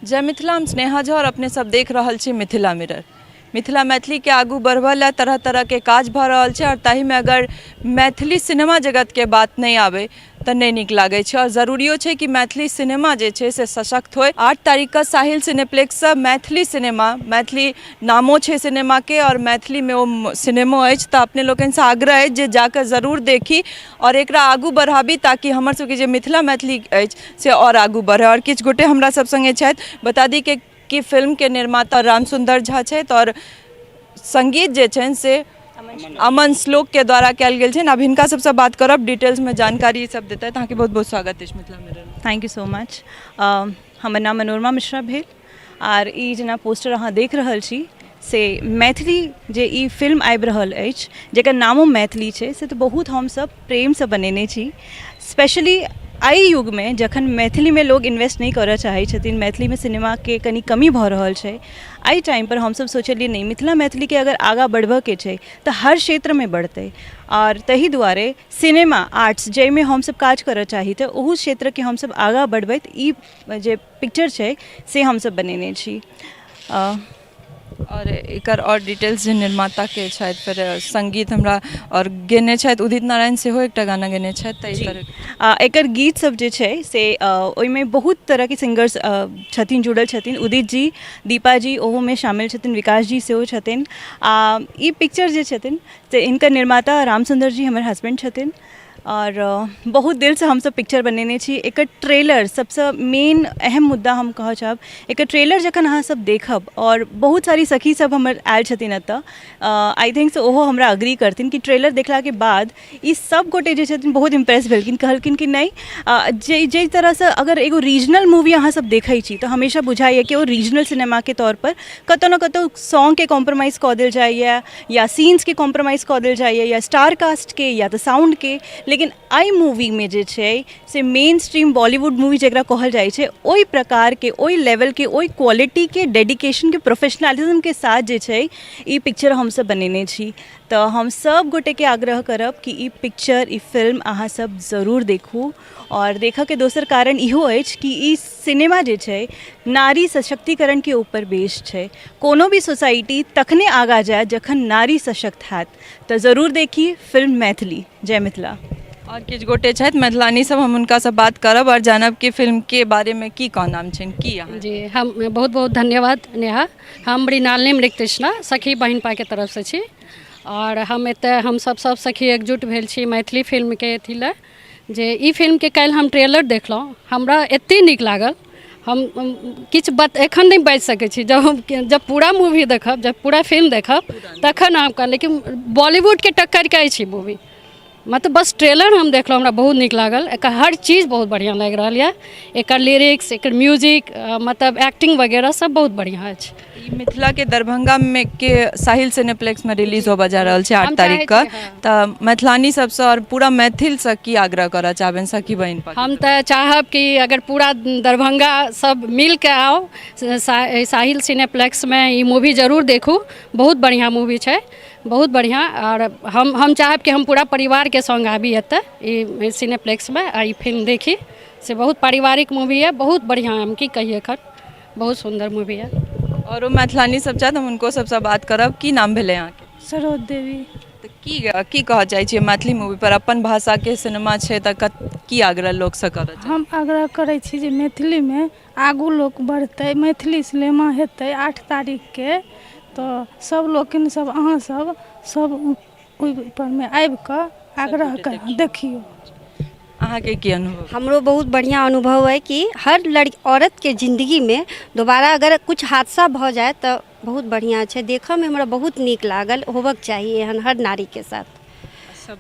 जय मिथिला, हम स्नेहा झा और अपने सब देख रहल छी मिथिला मिरर। मिथिला मैथिलीके आगू बढ़बऽ लए तरह तरहके काज भऽ रहल छै आओर ताहिमे अगर मैथिली सिनेमा जगतके बात नहि आबै तऽ नहि नीक लागै छै आओर जरूरियो छै कि मैथिली सिनेमा जे छै से सशक्त होइ। 8 तारीखके साहिल सिनेप्लेक्ससँ मैथिली सिनेमा, मैथिली नामो छै सिनेमाके आओर मैथिलीमे ओ सिनेमो अछि, तऽ अपने लोकनिसँ आग्रह अछि जे जाकऽ जरूर देखी आओर एकरा आगू बढ़ाबी ताकि हमर सबके जे मिथिला मैथिली अछि से आओर आगू बढ़ै। आओर किछु गोटे हमरा सब सङ्गे छथि, बता दी कि फिल्मके निर्माता रामसुन्दर झा छथि आओर सङ्गीत जे छनि से अमन श्लोकके द्वारा कयल गेल छनि। आब हिनका सबसँ बात करब, डिटेल्समे जानकारी सब देतथि। अहाँके बहुत बहुत स्वागत अछि Mithila मिररमे। Thank you so much. हमर नाम मनोरमा मिश्रा भेल आर ई जेना पोस्टर अहाँ देख रहल छी से मैथिली जे ई फिल्म आबि रहल अछि जकर नामो मैथिली छै, से तऽ बहुत हमसभ प्रेमसँ बनेने छी। स्पेशली एहि युगमे जखन मैथिलीमे लोक इन्वेस्ट नहि करऽ चाहै छथिन, मैथिलीमे सिनेमाके कनि कमी भऽ रहल छै, एहि टाइमपर हमसभ सोचलियै नहि, मिथिला मैथिलीके अगर आगाँ बढ़बऽके छै तऽ हर क्षेत्रमे बढ़तै आओर ताहि दुआरे सिनेमा आर्ट्स जाहिमे हमसभ काज करऽ चाही तऽ ओहू क्षेत्रके हमसभ आगाँ बढ़बैत ई जे पिक्चर छै से हमसभ बनेने छी। आओर एकर आओर डिटेल्स जे निर्माताके छथि, फेर सङ्गीत हमरा आओर गेने छथि उदित नारायण सेहो एकटा गाना गेने छथि, तऽ एहि तरह एकर गीत सब जे छै से ओहिमे बहुत तरहके सिंगर्स छथिन, जुड़ल छथिन। उदित जी, दीपा जी ओहोमे शामिल छथिन, विकास जी सेहो छथिन। आ ई पिक्चर जे छथिन से हिनकर निर्माता राम सुन्दर जी हमर हसबैंड छथिन आओर बहुत दिलसँ हमसब पिक्चर बनेने छी। एकर ट्रेलर सबसँ मेन अहम मुद्दा हम कहऽ चाहब, एकर ट्रेलर जखन अहाँ सब देखब आओर बहुत सारी सखी सब हमर आयल छथिन एतऽ, I think से ओहो हमरा अग्री करथिन कि ट्रेलर देखलाके बाद ई सब गोटे जे छथिन बहुत इम्प्रेस भेलखिन। कहलखिन कि नहि, जे जाहि तरहसँ अगर एगो रीजनल मूवी अहाँ सब देखै छी तऽ हमेशा बुझाइए कि ओ रीजनल सिनेमाके तौरपर कतहु ने कतहु सॉन्गके कॉम्प्रोमाइज कऽ देल जाइए या सीन्सके कॉम्प्रोमाइज कऽ देल जाइए या स्टार कास्टके या तऽ साउंडके, लेकिन एहि मूवीमे जे छै से मेन स्ट्रीम बॉलीवुड मूवी जकरा कहल जाइ छै ओहि प्रकारके, ओहि लेवलके, ओहि क्वालिटीके, डेडिकेशनके, प्रोफेशनलिज्मके साथ जे छै ई पिक्चर हमसब बनेने छी। तऽ हम सब गोटेके आग्रह करब कि ई पिक्चर, ई फिल्म अहाँ सब जरूर देखू। आओर देखऽके दोसर कारण इहो अछि कि ई सिनेमा जे छै नारी सशक्तिकरणके ऊपर बेस्ड छै। कोनो भी सोसाइटी तखने आगाँ जायत जखन नारी सशक्त हैत। तऽ जरूर देखी फिल्म मैथिली। जय मिथिला। आओर किछु गोटे छथि मैथिलानी सब, हम हुनकासँ बात करब आओर जानब कि फिल्मके बारेमे की कहनाम छनि। की अहाँ जी, हम बहुत बहुत धन्यवाद नेहा। हम मृणालिनी मृग तृष्णा सखी बहिनपाके तरफसँ छी आओर हम एतऽ हमसब सब सखी एकजुट भेल छी मैथिली फिल्मके अथी लए जे ई फिल्मके काल्हि हम ट्रेलर देखलहुँ, हमरा एतेक नीक लागल हम किछु बत एखन नहि बाजि सकै छी। जब हम जब पूरा मूवी देखब, जब पूरा फिल्म देखब तखन हम कहब, लेकिन बॉलीवुडके टक्करके अछि ई मूवी। मतलब बस ट्रेलर हम देखलहुँ, हमरा बहुत नीक लागल। एकर हर चीज बहुत बढ़िआँ लागि रहल यऽ, एकर लिरिक्स, एकर म्यूजिक, मतलब एक्टिंग वगैरह सब बहुत बढ़िआँ अछि। ई मिथिला के दरभंगा में के साहिल सिनेप्लेक्स में रिलीज होबऽ जा रहल छै 8 हम चाहै तारीख के, छी, हँ। तऽ मैथिलानी सबसँ आओर पूरा मैथिलसँ की आग्रह करऽ चाहबनि सखी बहिन पर? हम तऽ चाहब कि अगर पूरा दरभंगा सब मिलके आउ साहिल सिनेप्लेक्समे, ई मूवी जरूर देखू। बहुत बढ़िआँ मूवी छै, बहुत बढ़िआँ। आओर हम चाहब कि हम पूरा परिवारके सङ्ग आबी एतऽ ई सिनेप्लेक्समे आ ई फिल्म देखी। से बहुत पारिवारिक मूवी यऽ, बहुत बढ़िआँ। हम की कही एखन, बहुत सुन्दर मूवी यऽ। आओरो मैथिलानी सब छथि, हम हुनको सबसँ बात करब। की नाम भेलै अहाँके? सरोज देवी। तऽ की कहऽ चाहै छियै मैथिली मूवी पर? अपन भाषाके सिनेमा छै तऽ की आग्रह लोकसँ करऽ चाहबै? हम आग्रह करै छी जे मैथिलीमे आगू लोक बढ़तै, मैथिली सिनेमा हेतै 8 तारीखके, तऽ सब लोकनि सब अहाँ सब सब ओहि परमे आबिकऽ आग्रह कर देखियौ। अहाँके की अनुभव? हमरो बहुत बढ़िआँ अनुभव अइ कि हर लड़की औरतके जिन्दगीमे दोबारा अगर किछु हादसा भऽ जाय तऽ बहुत बढ़िआँ छै। देखऽमे हमरा बहुत नीक लागल। होबक चाही एहन हर नारीके साथ।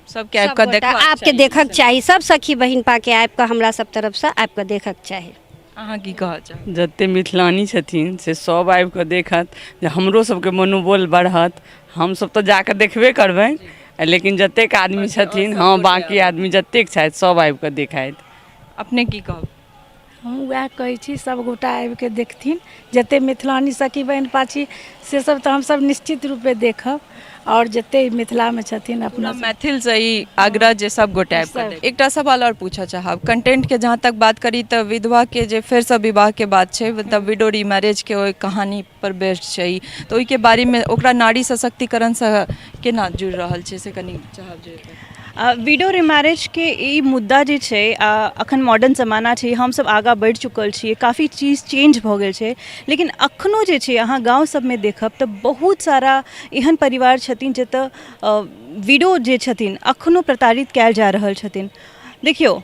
सबके आबि कऽ सबगोटा देखबाक आबिके चाही। देखक चाही, सब सखी बहिनपाके आबिकऽ हमरा सब तरफसँ आबिकऽ देखक चाही। अहाँ की कहऽ चाहब? जते मिथिलानी छथिन से सब आबि कऽ देखत जे हमरो सबके मनोबल बढ़त। हमसब तऽ जाकऽ देखबे करबै, लेकिन जतेक आदमी छथिन, हँ, बाँकी आदमी जतेक छथि सब आबि कऽ देखथि। अपने की कहब? हम वएह कहै छी सभगोटा आबिके देखथिन जतेक मिथिलानी सखी बहिनपा छी से सब तऽ हमसभ निश्चित रूपे देखब आओर जतेक मिथिलामे छथिन अपना पूरा मैथिलसँ ई आग्रह जे सब गोटे आबि कऽ देखी। एकटा सवाल आओर पूछऽ चाहब कंटेंटके जहाँ तक बात करी तऽ विधवाके जे फेरसँ विवाहके बात छै मतलब विडो रीमैरेजके ओहि कहानी पर बेस्ड छै ई तऽ ओहिके बारेमे ओकरा नारी सशक्तिकरणसँ केना जुड़ि रहल छै से कनि चाहब जे विडो रिमैरेजके ई मुद्दा जे छै अखन मॉडर्न जमाना छै हमसभ आगाँ बढ़ि चुकल छियै काफी चीज चेंज भऽ गेल छै लेकिन अखनो जे छै अहाँ गाँव सभमे देखब तऽ बहुत सारा एहन परिवार छथिन जतऽ विडो जे छथिन अखनो प्रताड़ित कयल जा रहल छथिन देखियौ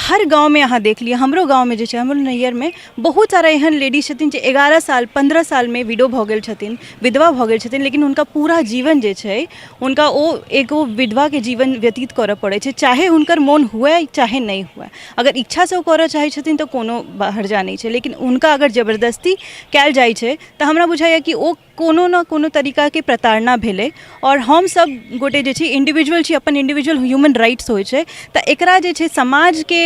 हर गाँवमे अहाँ देख लिअ हमरो गाँवमे जे छै हमरो नैहरमे बहुत सारा एहन लेडीज छथिन जे 11 साल 15 सालमे विडो भऽ गेल छथिन विधवा भऽ गेल छथिन लेकिन हुनका पूरा जीवन जे छै हुनका ओ एगो विधवाके जीवन व्यतीत करऽ पड़ै छै चाहे हुनकर मोन हुए चाहे नहि हुए अगर इच्छासँ ओ करऽ चाहै छथिन तऽ कोनो हर्जा नहि छै लेकिन हुनका अगर जबरदस्ती कयल जाइ छै तऽ हमरा बुझाइए कि ओ कोनो ने कोनो तरीकाके प्रताड़ना भेलै आओर हमसभ गोटे जे छी इंडिविजुअल छी अपन इंडिविजुअल ह्यूमन राइट्स होइ छै तऽ एकरा जे छै समाजके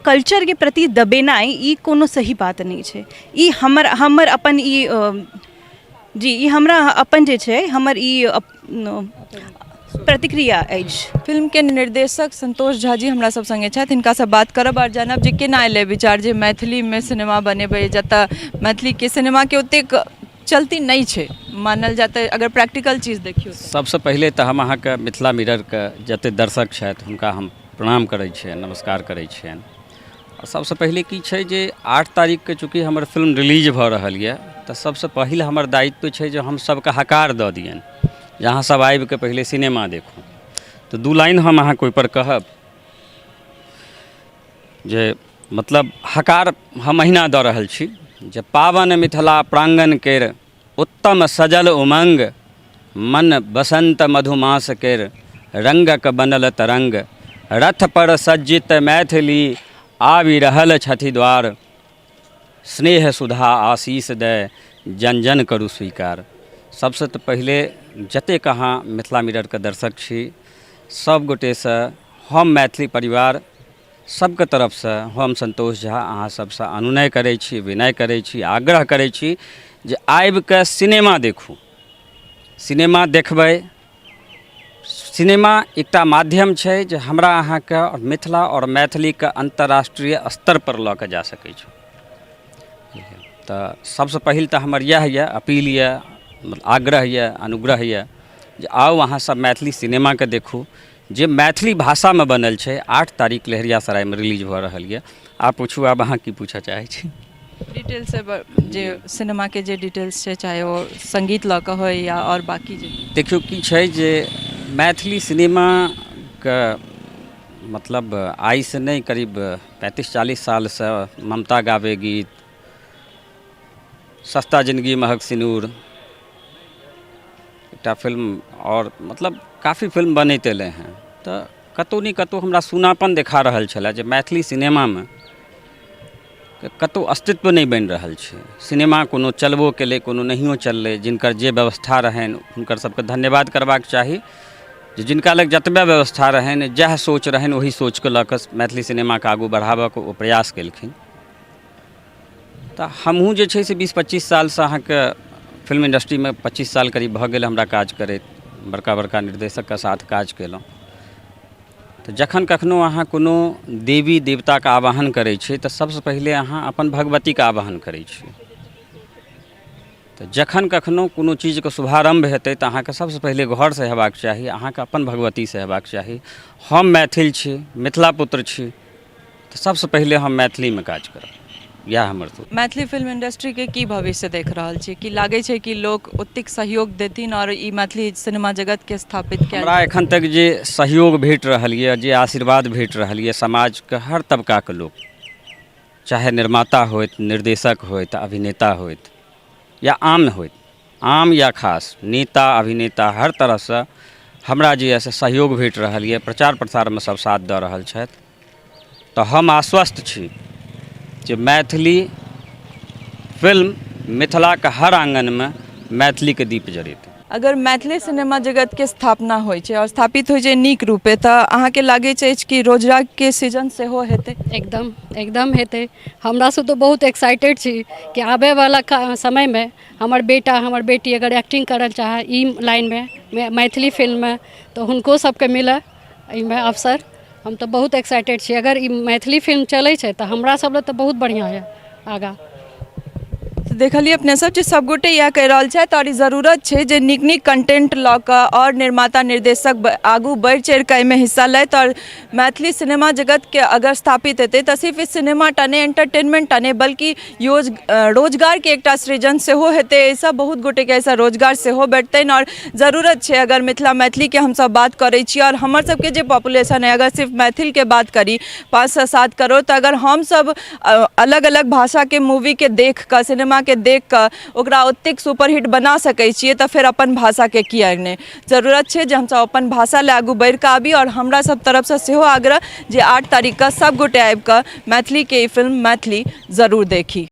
कल्चरके प्रति दबेनाइ ई कोनो सही बात नहि छै ई हमर हमर अपन ई जी ई हमरा अपन जे छै हमर ई प्रतिक्रिया अछि। फिल्मके निर्देशक संतोष झा जी हमरा सब संगे छथि हिनकासँ बात करब आओर जानब जे केना एलै विचार जे मैथिलीमे सिनेमा बनेबै जतऽ मैथिलीके सिनेमाके ओतेक चलती नहि छै मानल जाय तऽ अगर प्रैक्टिकल चीज देखियौ तऽ। सबसँ पहिले तऽ हम अहाँके मिथिला मिररके जतेक दर्शक छथि हुनका हम प्रणाम करै छियनि नमस्कार करै छियनि आओर सबसँ पहिले की छै जे 8 तारीखके चूँकि हमर फिल्म रिलीज भऽ रहल यऽ तऽ सबसँ पहिल हमर दायित्व छै जे हम सबके हकार दऽ दियनि जे अहाँ सब आबिकऽ पहिले सिनेमा देखू तऽ दू लाइन हम अहाँके ओहिपर कहब जे मतलब हकार हम अहिना दऽ रहल छी जे पावन मिथिला प्राङ्गण केर उत्तम सजल उमङ्ग मन बसन्त मधुमास केर रङ्गक बनल तरङ्ग रथपर सज्जित मैथिली आबि रहल छथि द्वार स्नेह सुधा आशीष दय जन जन करू स्वीकार सबसँ तऽ पहिले जतेक अहाँ मिथिला मिररके दर्शक छी सब गोटेसँ हम मैथिली परिवार सबके तरफसँ हम सन्तोष झा अहाँ सबसँ अनुनय करै छी विनय करै छी आग्रह करै छी जे आबिकऽ सिनेमा देखू सिनेमा देखबै सिनेमा एकटा माध्यम छै जे हमरा अहाँके आओर मिथिला आओर मैथिलीके अन्तर्राष्ट्रीय स्तरपर लऽ कऽ जा सकै छै तऽ सबसँ पहिल तऽ हमर इएह यऽ अपील यऽ आग्रह यऽ अनुग्रह यऽ जे आउ अहाँ सब मैथिली सिनेमाके देखू जे मैथिली भाषामे बनल छै 8 तारीख लहेरियासरायमे रिलीज भऽ रहल यऽ आब पूछू आब अहाँ की पूछऽ चाहै छी डिटेल से जे सिनेमाके जे डिटेल्स छै चाहे ओ सङ्गीत लऽ कऽ होइ या आओर बाँकी जे देखियौ की छै जे मैथिली सिनेमाके मतलब आइसँ नहि करीब 35 40 सालसँ ममता गाबै गीत सस्ता जिनगी महग सिनूर एकटा फिल्म आओर मतलब काफी फिल्म बनैत एलै हँ तऽ कतहु ने कतहु हमरा सूनापन देखा रहल छलै जे मैथिली सिनेमामे कतहु अस्तित्व नहि बनि रहल छै सिनेमा कोनो चलबो केलै कोनो नहियो चललै जिनकर जे व्यवस्था रहनि हुनकर सबके धन्यवाद करबाक चाही जे जिनका लग जतबे व्यवस्था रहनि जएह सोच रहनि ओहि सोचके लऽ कऽ मैथिली सिनेमाके आगू बढ़ाबऽके ओ प्रयास केलखिन तऽ हमहूँ जे छै से 20 25 सालसँ अहाँके फिल्म इंडस्ट्रीमे 25 साल करीब भऽ गेल हमरा काज करैत बड़का बड़का निर्देशकके साथ काज केलहुँ तऽ जखन कखनो अहाँ कोनो देवी देवताके आवाहन करै छियै तऽ सबसँ पहिले अहाँ अपन भगवतीके आवाहन करै छियै तऽ जखन कखनो कोनो चीजके शुभारम्भ हेतै तऽ अहाँके सबसँ पहिले घरसँ हेबाक चाही अहाँके अपन भगवतीसँ हेबाक चाही हम मैथिल छी मिथिला पुत्र छी तऽ सबसँ पहिले हम मैथिलीमे काज करब इएह हमर सोच। मैथिली फिल्म इंडस्ट्रीके की भविष्य देख रहल छी की लागै छै कि लोक ओतेक सहयोग देथिन आओर ई मैथिली सिनेमा जगतके स्थापित कयल हमरा एखन तक जे सहयोग भेट रहल यऽ जे आशीर्वाद भेट रहल यऽ समाजके हर तबकाके लोक चाहे निर्माता होथि निर्देशक होथि अभिनेता होथि या आम होथि आम या खास नेता अभिनेता हर तरहसँ हमरा जे यऽ से सहयोग भेट रहल यऽ प्रचार प्रसारमे सब साथ दऽ रहल छथि तऽ हम आश्वस्त छी जे मैथिली फिल्म मिथिलाके हर आङ्गनमे मैथिलीके दीप जरेतै। अगर मैथिली सिनेमा जगतके स्थापना होइ छै आओर स्थापित होइ छै नीक रूपे, तऽ अहाँके लागैत अछि कि रोजगारके सृजन सेहो हेतै? एकदम एकदम हेतै। हमरा सब तऽ बहुत एक्साइटेड छी कि आबैवला समयमे हमर बेटा, हमर बेटी अगर एक्टिंग करऽ चाहै ई लाइनमे, मैथिली फिल्ममे, तऽ हुनको सबके मिलै एहिमे अवसर। हम तऽ बहुत एक्साइटेड छी। अगर ई मैथिली फिल्म चलै छै तऽ हमरा सब लए तऽ बहुत बढ़िआँ यऽ आगाँ। तऽ देखलियै अपने सब जे सबगोटे इएह कहि रहल छथि, आओर ई जरूरत छै जे नीक नीक कंटेंट लऽ कऽ आओर निर्माता निर्देशक आगू बढ़ि चढ़ि कऽ एहिमे हिस्सा लैत, आओर मैथिली सिनेमा जगतके अगर स्थापित हेतै तऽ सिर्फ ई सिनेमा टा नहि, एंटरटेनमेंट टा नहि, बल्कि रोजगारके एकटा सृजन सेहो हेतै। एहिसँ बहुत गोटेके एहिसँ रोजगार सेहो भेटतनि। आओर जरूरत छै, अगर मिथिला मैथिलीके हमसब बात करै छी आओर हमर सबके जे पॉपुलेशन अइ, अगर सिर्फ मैथिलके बात करी 5 सँ 7 करोड़, तऽ अगर हमसब अलग अलग भाषाके मूवीके देख कऽ, सिनेमाके देख कऽ ओकरा ओतेक सुपरहिट बना सकै छियै, तऽ फेर अपन भाषाके किए नहि? जरूरत छै जे हमसब अपन भाषा लए आगू बढ़ि कऽ आबी। आओर हमरा सब तरफसँ सेहो आग्रह जे 8 तारीखके सब गोटे आबि कऽ मैथिलीके ई फिल्म मैथिली जरूर देखी।